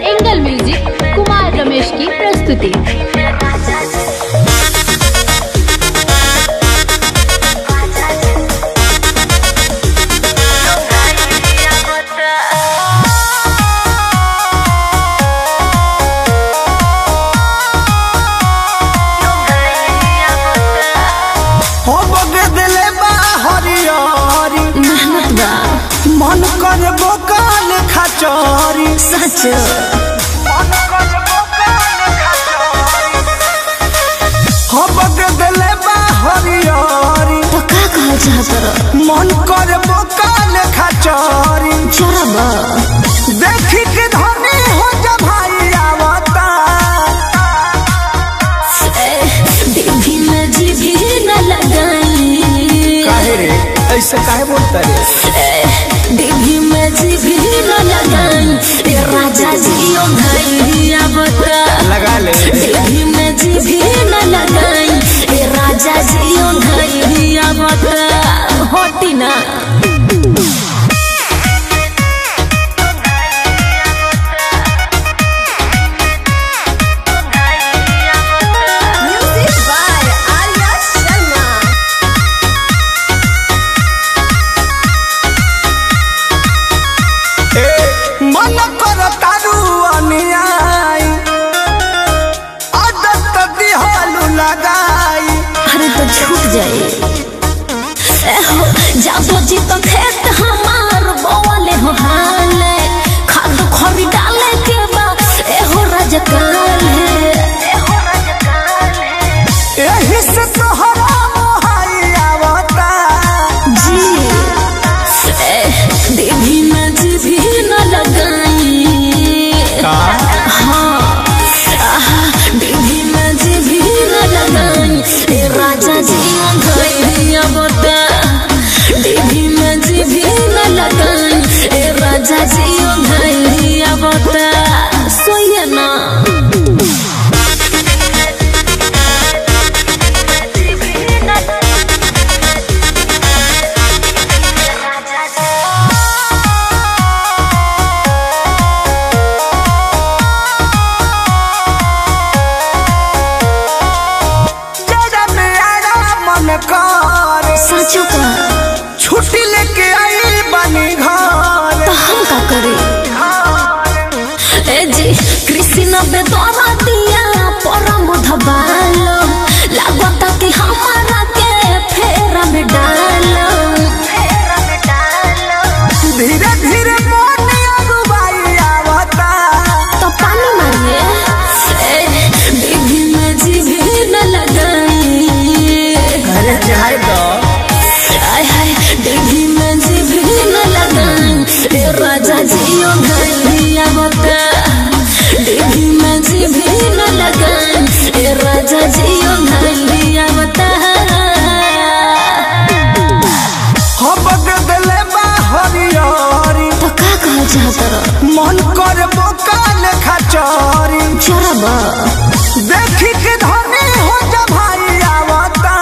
Angle music Kumar Ramesh की प्रस्तुति। मन कर बोकाल खाचरी सच मन कर बोकाल खाचरी हो बग देले बा हरियरी तो का कहल चाहत र मन कर बोकाल खाचरी चरब देखी के धनी हो जा भाई आवता देवी में जीभी न लगाई काहे रे ऐसे काहे बोलता रे देवी में जीभी न लगाई राजा जी ओ भाई आवता लगा ले देवी में जीभी न लगाई राजा जी ओ भाई आवता होटी ना। मन कर तारू अन्याय आदत दिहालू लगाई अरे तो छूट जाए जादो जी तो खेत हमार बोले हो हाले खाद खरी डाले के बा एहो राजकाल है एहो राजकाल है एही से तोहरा मोहाई आवता जी देवी में जीभी न लगाई का हाँ देवी में जीभी न लगाई राजा जी गई बता देवी में जीभी न लगाई राजा जी गई बता सोइए ना। साचो का छुट्टी लेके आई बनी घर तो हम का करे ए जी कृष्ण बेदोरा दिया परम धबालो लागता कि हमारा के फेरा में डालो फेरा में डालो धीरे धीरे मन अगुवाई आवता तो पानी मारिए ए देवी में जीभी न लगाई अरे चाहे तो देवी में जीभी न लगाई राजा जी ओ गई बता देवी में जीभी न लगाई राजा जी ओ गई बता हो बग देले बा हरियरी तो का कहल चाहत र मन कर बोकाल खाचरी चरब देखी के धनी हो जा भाई आवता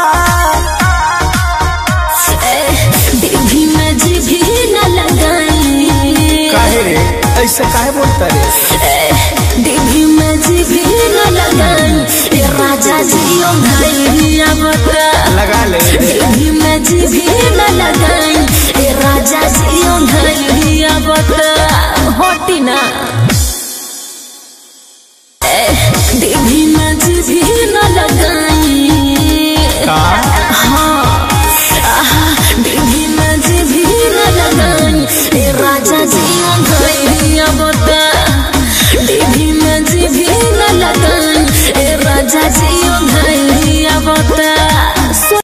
देवी में जीभी न लगाई काहे रे ऐसे काहे बोलता रे देवी में जीभी न लगाई राजा जी ओ गई बता लगा ले देवी में जीभी न लगाई राजा जी ओ गई बता होटी ना।